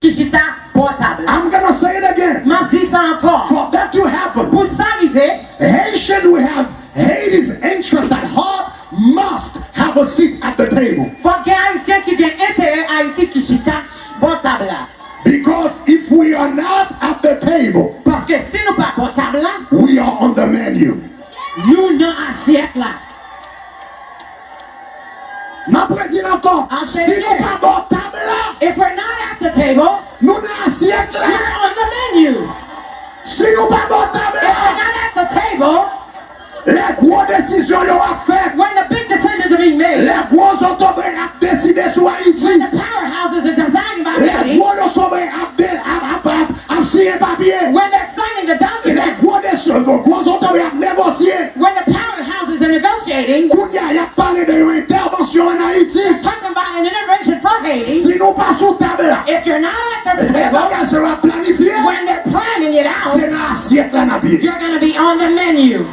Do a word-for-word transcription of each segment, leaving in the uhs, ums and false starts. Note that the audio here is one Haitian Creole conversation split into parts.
ki chita bò tab la. I'm gonna say it again. M ap di sa ankò. For that to happen, pou sa rive, Haitian who have Haiti's interest at heart must have a seat at the table. Fòk gen Ayisyen ki gen enterè Ayiti ki chita bò tab la. Because if we are not at the table, paske si nou pa bò tab la, we are on the menu. Nou nan asyèt la. M ap redi l ankò. I'll say it again. Si nou pa bò tab la, if we're not at the table, nou nan asyèt la. We're on the menu. Si nou pa bò tab la, if we're not at the table, lè gwo desizyon yo ap fèt, when the big decisions are being made, lè gwo zotobre ap deside sou Ayiti, when the powerhouses are deciding about Haiti, lè gwo zotobre ap, de, ap, ap, ap, ap siyen papye, when they're signing the documents, lè gwo desi-, gwo zotobre ap negosye, when the powerhouses are negotiating, kounye a y ap pale de yon entèvansyon ann Ayiti. They're talking about an intervention for Haiti. Si nou pa sou tab la, if you're not at the table, lè bagay sa yo ap planifye, when they're planning it out, se nan asyèt la n ap ye. You're gonna be on the menu.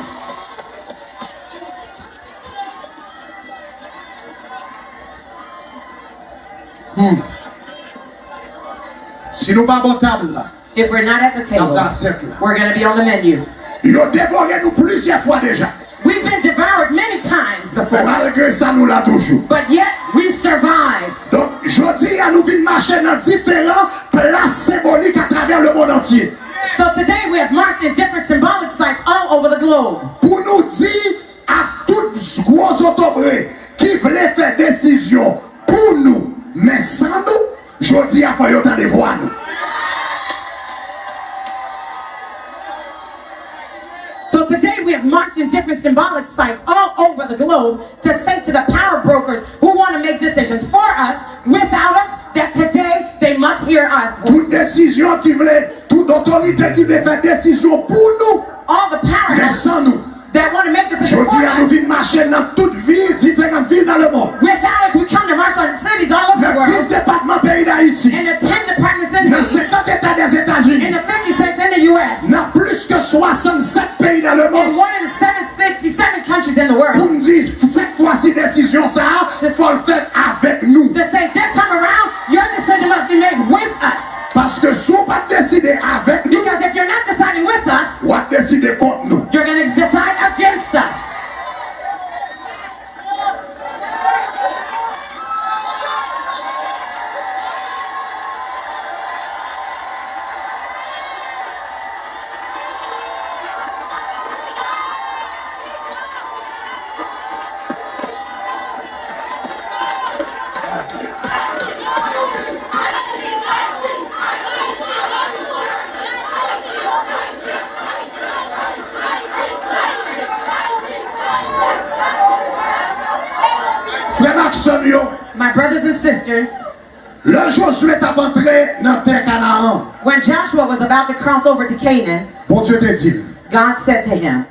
Hmm. Si nou pa bò tab la, if we're not at the table, n ap nan asyèt la. We're gonna be on the menu. Yo devore nou plizyè fwa deja. We've been devoured many times before. Men malgre sa, nou la toujou. But yet, we survived. Donk, jodi a, nou vin mache nan diferan plas senbolik atravè lemonn antye. So today, we have marched in different symbolic sites all over the globe. Pou nou di ak tout gwo zotobre ki vle fè desizyon pou nou, men san nou, jodi a fò yo tande vwa nou. So today we have marched in different symbolic sites all over the globe to say to the power brokers who want to make decisions for us, without us, that today they must hear us. Tout desizyon ki vle, tout otorite ki vle fè desizyon pou nou, all the power men san nou. That want to make decisions for us. Jodi a, nou vin mache nan tout vil, diferan vil nan lemonn. Without us, we come to march on cities all over the world. Nan dis depatman peyi Dayiti. In the ten departments in Haiti. Nan senkant eta Dèzetazini. In the fifty states in the U S. Nan plis ke swasannsèt peyi nan lemonn. In more than seven sixty-seven countries in the world. Pou n di, sèt fwa si desizyon sa a, fò l fèt avèk nou. To say this time around, your decision must be made with us. Paske si w pa t deside avèk nou, because if you're not deciding with us, w ap deside kont nou. You're gonna decide against us. Frè m ak sè m yo, my brothers and sisters, lè Jozye t ap antre nan tè Kanaan, when Joshua was about to cross over to Canaan, Bondye te di l, God said to him,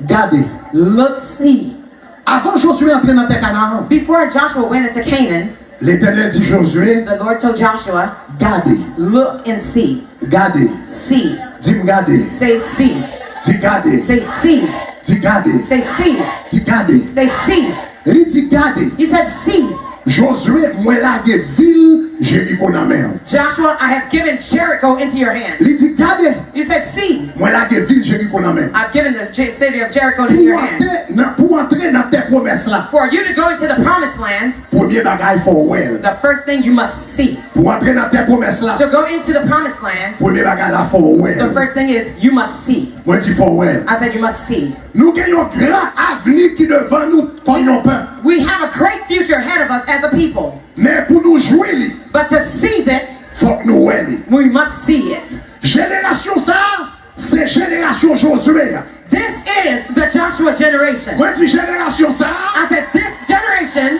gade. Look, see. Avan Jozye antre nan tè Kanaan, before Joshua went into Canaan, Letènèl di Jozye, the Lord told Joshua, gade. Look and see. Gade. See. Di m gade. Say, see. Di gade. Say, see. Di gade. Say, see. Di gade. Say, see. Li di gade. He said, see. Jozye, mwen lage vil Jeriko nan men w. Joshua, I have given Jericho into your hand. Li di gade. You said, see. Mwen lage vil Jeriko nan men w. I've given the J- city of Jericho into your hand. Pou antre nan, pou antre nan tè pwomès la, for you to go into the promised land, premye bagay fò w wè l. The first thing you must see. Pou antre nan tè pwomès la, to go into the promised land, premye bagay la fò w wè l. The first thing is you must see. Mwen di fò w wè l. I said you must see. Nou gen yon gran avni ki devan nou kòm yon pèp. We have a great future ahead of us as a people. Men pou nou jwi li, but to seize it, fòk nou wè li. We must see it. Jenerasyon sa a, se jenerasyon Jozye a. This is the Joshua generation. Mwen di jenerasyon sa a. I said this generation.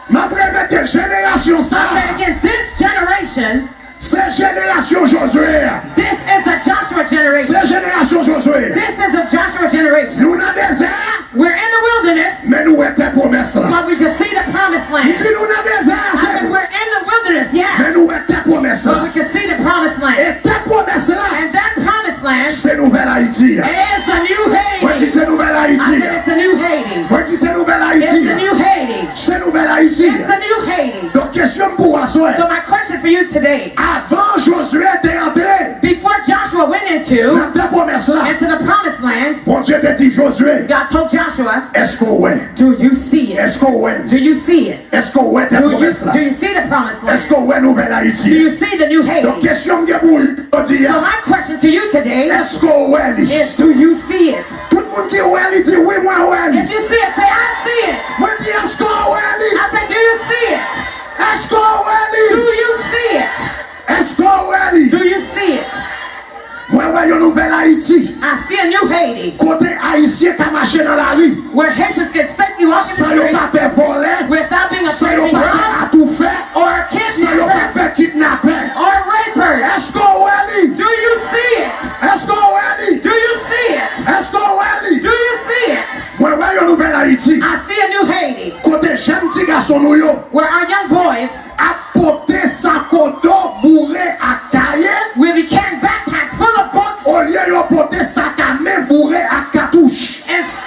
M ap repete, jenerasyon sa a. I said again, this generation. Se jenerasyon Jozye a. This is the Joshua generation. Se jenerasyon Jozye a. This is the Joshua generation. Nou nan dezè a. We're in the wilderness, men nou wè tè pwomès la. But we can see the promised land. M di nou nan dezè a, I said, we're in the wilderness, yeah, men nou wè tè pwomès la. But we can see the promised land. E tè pwomès la, and that promised land, se nouvèl Ayiti a. Is the new Haiti. Mwen di se nouvèl Ayiti a. I said, it's the new Haiti. Mwen di se nouvèl Ayiti a. It's the new Haiti. Se nouvèl Ayiti a. It's the new Haiti. Donk, Kesyon m pou w aswè. So my question for you today, avan Jozye te antre before Joshua went into nan tè pwomès la, into the promised land, Bondye te di Jozye, God told Joshua, èske w wè? Do you see it? Èske w wè? Do you see it? Èske w wè tè pwomès la? Do you see the promised land? Èske w wè nouvèl Ayiti? Do you see the new Haiti? Donk, kesyon m gen pou w jodi a, so my question to you today, èske w wè li? Is, do you see it? Tout moun ki wè li, di, wi, mwen wè li. If you see it, say, I see it. Mwen di, èske w wè li? I said, do you see it? Èske w wè li? Do you see it? Èske w wè li? Do you see it? Mwen wè yon nouvèl Ayiti. I see a new Haiti. Kote Ayisyen ka mache nan lari. Where Haitians can safely walk in the streets. San yo pa pè vòlè. Without being afraid of being robbed. San yo pa pè atoufè. Or kidnappers. San yo pa pè kidnapè. Or rapers. Èske w wè li? Do you see it? Èske w wè li? Do you see it? Èske w wè li? Do you see it? Mwen wè yon nouvèl Ayiti. I see a new Haiti. Kote jèn ti gason nou yo. Where our young boys ap pote sakodo boure ak kaye. Will be carrying backpacks full of books. Olye yo pote sak a men boure ak katouch. And s-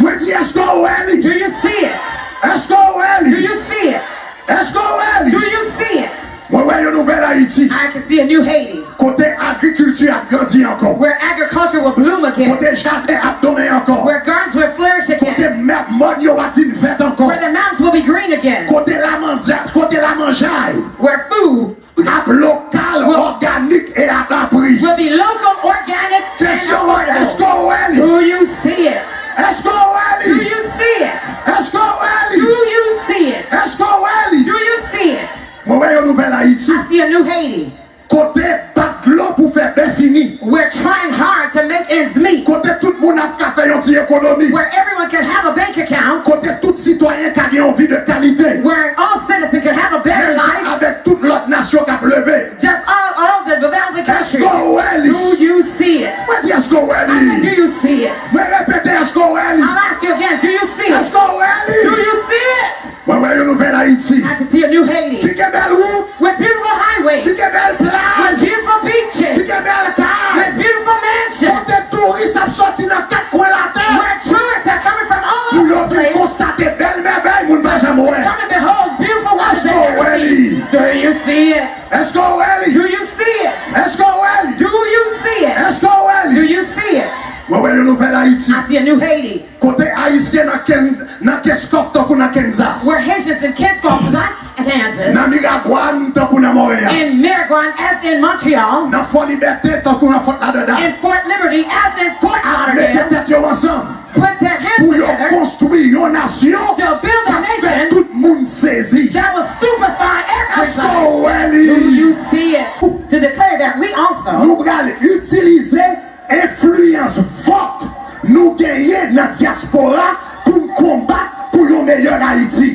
Mwen di, èske w wè li? Do you see it? Èske w wè li? Do you see it? Èske w wè li? Do you see it? Mwen wè yon nouvèl Ayiti. I can see a new Haiti. Kote agrikilti ap grandi ankò. Where agriculture will bloom again. Kote jaden ap donnen ankò. Where gardens will flourish again. Kote mè- mòn yo ap vin vèt ankò. Where the mountains will be green again. Kote lamanjay, kote lamanjay. Where food ap lokal, òganik e abapri. Will be local, organic, and affordable. Kesyon an, èske w wè li? Do you see it? Èske w wè li? Do you see it? Èske w wè li? Do you see it? Èske w wè li? Do you see it? Mwen wè yon nouvèl Ayiti. I see a new Haiti. Kote bat dlo pou fè bè fini. We're trying hard to make ends meet. Kote tout moun ap ka fè yon ti ekonomi. Where everyone can have a bank account. Kote tout sitwayen ka gen yon vi de kalite. Where all citizens can have a better life. Menm jan avèk tout lòt nasyon k ap leve. Just all, all the developing countries. Èske w wè li? Do you see it? Mwen di, èske w wè li? I said, do you see it? Mwen repete, èske w wè li? I'll ask you again, do you see it? Èske w wè li? Do you see it? Mwen wè yon nouvèl Ayiti. I can see a new Haiti. Ki gen bèl wout. With beautiful highways. Ki gen bèl plaj. With beautiful beaches. Ki gen bèl kay. With beautiful mansions. Kote touris ap soti nan kat kwen latè. Where tourists are coming from all over the place. Pou yo vin konstate bèl mèvèy moun pa janm wè. Come and behold beautiful wonders that you never seen. Èske w wè li? Do you see it? Èske w wè li? Do you see it? Èske w wè li? Do you see it? Èske w wè li? Do you see it? Mwen wè yon nouvèl Ayiti. I see a new Haiti. Kote Ayisyen nan Ken-, nan Kenskòf tankou nan Kansas. Where Haitians in Kenskòf, like Kansas. Nan Miragwàn tankou nan Montréal. In Miragwàn, as in Montreal. Nan Fò Libète tankou nan Fort Lauderdale. In Fort Liberty, as in Fort Lauderdale. Ap mete tèt yo ansanm. Put their heads together. Pou yo konstwi yon nasyon. To build a nation. K ap fè tout moun sezi. That will stupefy everybody. Èske w wè li? Do you see it? To declare that we also. Nou pral itilize enfliyans vòt nou genyen nan dyaspora pou n konbat pou yon meyè Ayiti.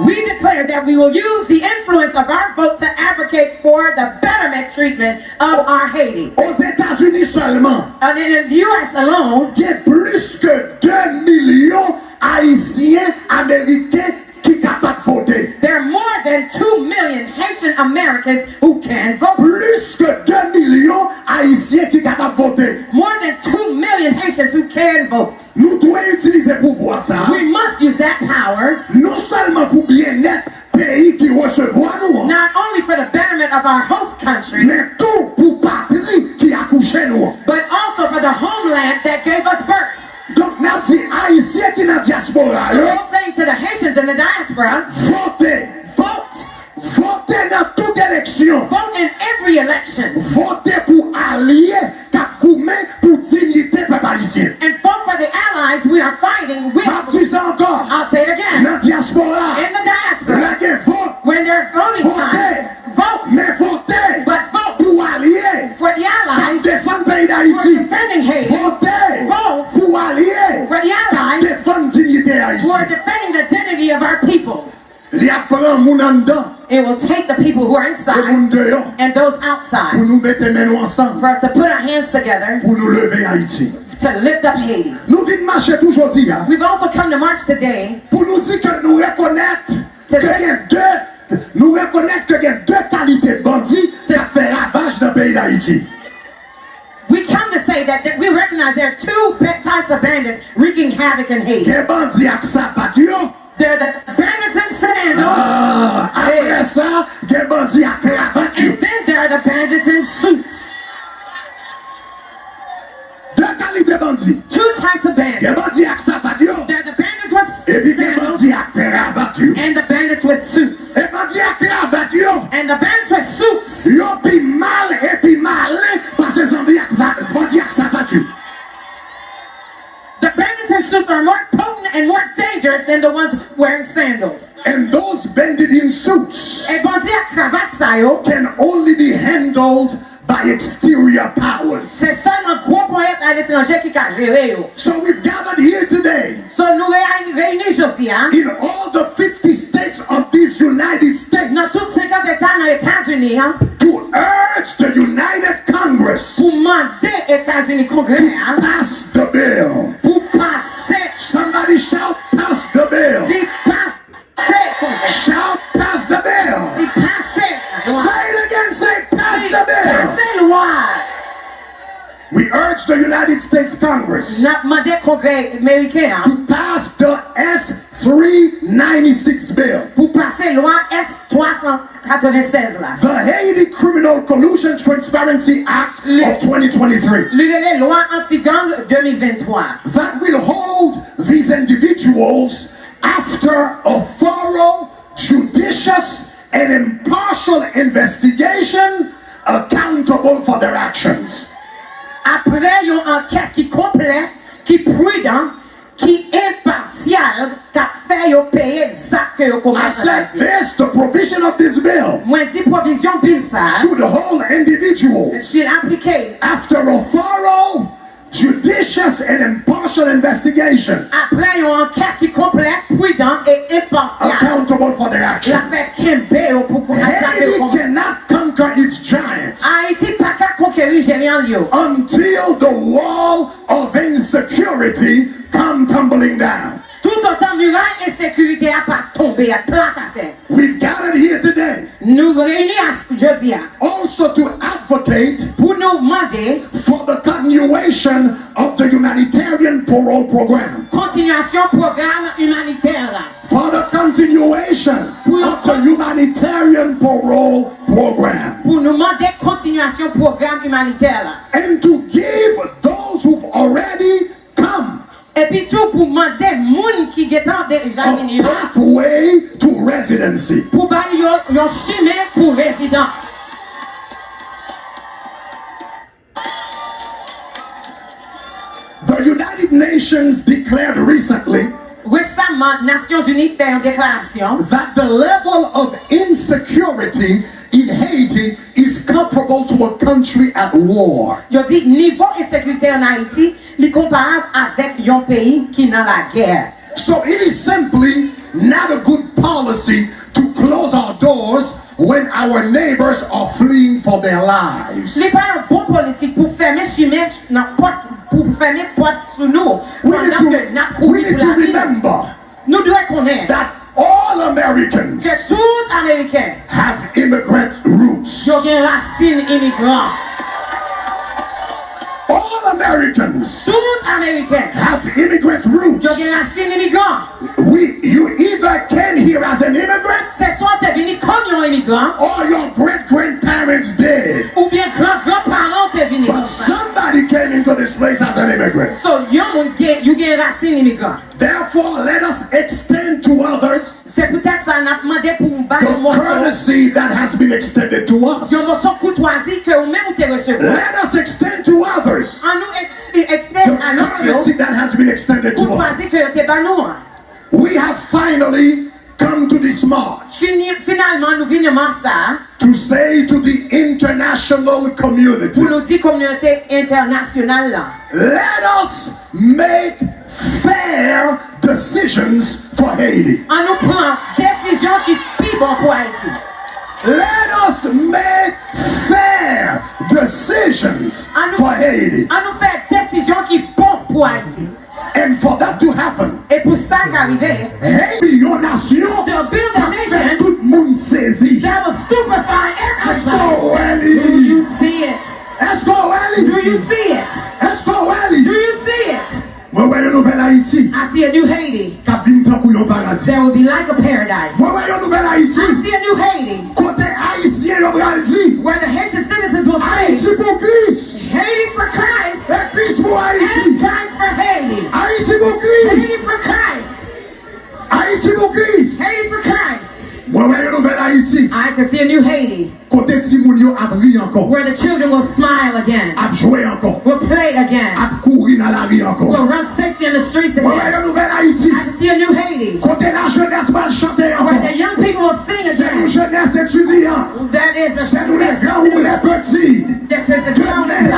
We declare that we will use the influence of our vote to advocate for the betterment treatment of our Haiti. Ozetazini sèlman, and in the U S alone, gen plis ke de milyon Ayisyen Ameriken ki kapab vote. There are more than two million Haitian Americans who can vote. Plis ke de milyon Ayisyen ki kapab vote. More than two million Haitians who can vote. Nou dwe itilize pouvwa sa a. We must use that power. Non sèlman pou byennèt peyi ki resevwa nou an. Not only for the betterment of our host country, men tou pou patri ki akouche nou an. But also for the homeland that gave us birth. Donk, n ap di Ayisyen ki nan dyaspora yo, we're saying to the Haitians in the diaspora, vote. Vote. Vote nan tout eleksyon. Vote in every election. Vote pou alye k ap goumen pou diyite pèp ayisyen. And vote for the allies we are fighting with. M ap di sa ankò. I'll say it again. Nan dyaspora, in the diaspora, lè gen vot, when there's voting time, vote. Vote. Men vote, but vote, pou alye, for the allies, k ap defann peyi Dayiti. Who are defending Haiti. Vote, vote, pou alye, for the allies, k ap defann diyite ayisyen. Who are defending the dignity of our people. Li ap pran moun anndan. It will take the people who are inside, e moun deyò, and those outside, pou nou mete men nou ansanm, for us to put our hands together, pou nou leve Ayiti, to lift up Haiti. Nou vin mache tou jodi a. We've also come to march today, pou nou di ke nou rekonèt, to say, ke gen de Nou rekonèt ke gen de kalite bandi k ap fè ravaj nan peyi Dayiti. We come to say that, that we recognize There are two ba- types of bandits wreaking havoc in Haiti. Gen bandi ak sapat yo. There are the bandits in sandals. Ah, apre sa, gen bandi ak kravat yo. And then there are the bandits in suits. De kalite bandi. Two types of bandits. Gen bandi ak sapat yo. There are the bandits with sandals. Epi gen bandi ak kravat yo. And the bandits with suits. E bandi ak kravat yo. And the bandits with suits. Yo pi mal e pi malen pase zanmi ak sa- bandi ak sapat yo. The bandits in suits are more potent and more dangerous than the ones wearing sandals. And those bandits in suits. E bandi ak kravat sa yo. Can only be handled by exterior powers. Se sèlman gwo ponyèt aletranje ki ka jere yo. So we've gathered here today. So nou reyini jodi a. In all the fifty states of these United States. Nan tout senkant eta nan Etazini an. To urge the United Congress. Pou mande Etazini Kongrè a. To pass the bill. Pou pase. Somebody shout, "Pass the bill." Di pase Kongrè. Shout, "Pass the bill." Di pase. Say it again, say, "Pass the bill." Pase lwa. We urge the United States Congress. N ap mande Kongrè Meriken an. To pass the S three ninety-six bill. Pou pase lwa S twa san katrevennsèz la. The Haiti Criminal Collusion Transparency Act of twenty twenty-three. Li rele lwa anti-gang de mil venntwa. That will hold these individuals after a thorough, judicious, and impartial investigation accountable for their actions. Apre yon ankèt ki konplè, ki pridan, ki enpasyal, k ap fè yo peye zak ke yo komèt an Ayiti. I said this, the provision of this bill. Mwen di pwovizyon bil sa a, should hold individuals, si l aplike, after a thorough, judicious and impartial investigation. Apre yon ankèt ki konplè, pridan e enpasyal, accountable for their actions. L ap fè kenbe yo pou konn sa ke yo komèt. Haiti cannot conquer its giants. Ayiti pa ka konkeri jeyan l yo. Until the wall of insecurity come tumbling down. Toutotan miray ensekirite a pa tonbe, a plat atè. We've gathered here today. Nou reyini a jodi a. Also to advocate, pou nou mande, for the continuation of the humanitarian parole program. Kontinyasyon pwogram imanitè la. For the continuation of the humanitarian parole program. Pou nou mande kontinyasyon pwogram imanitè la. And to give those who've already come. Epi tou pou mande moun ki gentan deja vini yo. A pathway to residency. Pou ba yo yon chimen pou rezidans. The United Nations declared recently. Resaman, Nasyonzini fè yon deklarasyon. That the level of insecurity in Haiti is comparable to a country at war. Yo di nivo ensekirite an Ayiti, li konparab avèk yon peyi ki nan lagè. So it is simply not a good policy to close our doors when our neighbors are fleeing for their lives. Li pa yon bon politik pou fèmen chimen nan pòt, pou fèmen pòt sou nou pandan ke n ap kouri pou lavi nou. We need to remember Nou dwe konnen that all Americans ke tout Ameriken have immigrant roots. Yo gen rasin imigran. All Americans Tout Ameriken have immigrant roots. Yo gen rasin imigran. We, you either came here as an immigrant Se swa w te vini kòm yon imigran, or your great grandparents did. Oubyen gran gran paran w te vini But konsa. Somebody came into this place as an immigrant. So, yon moun gen, you gen rasin imigran. Therefore, let us extend to others Se poutèt sa n ap mande pou m ba yon moso, the courtesy that has been extended to us. Yon moso koutwazi ke ou menm ou te resevwa. Let us extend to others An nou eks-, ekstend a lòt yo the courtesy that has been extended to us. Koutwazi ke yo te ba nou an. We have finally come to this march Fini, finalman, nou vin nan mach sa a to say to the international community, pou nou di kominote entènasyonal la, let us make fair decisions for Haiti. An nou pran desizyon ki pi bon pou Ayiti. Let us make fair decisions An nou, for Haiti. An nou fè desizyon ki bon pou Ayiti. And for that to happen, E pou sa ka rive, Haiti, yon nasyon to build a k fè nation tout moun sezi. That will stupefy everybody. Èske w wè li? Do you see it? Èske w wè li? Do you see it? Èske w wè li? Do See a new Haiti k ap vin tankou yon paradi. That will be like a paradise. Mwen wè yon nouvèl Ayiti I see a new Haiti kote Ayisyen yo pral di where the Haitian citizens will say, Ayiti pou Kris Haiti for Christ e Kris pou Ayiti. and Christ for Haiti. Ayiti pou Kris. Haiti for Christ. Ayiti pou Kris. Haiti for Christ. Mwen wè yon nouvèl Ayiti I can see a new Haiti kote timoun yo ap ri ankò, where the children will smile again, ap jwe ankò, will play again, ap kouri nan lari ankò. Will run safely in the streets Mwen wè again. yon nouvèl Ayiti I can see a new Haiti kote lajenès pral chante where ankò. The young people will sing Se nou again. Jenès etidyan. That is the Se nou les grands ou les petits. This is the grown and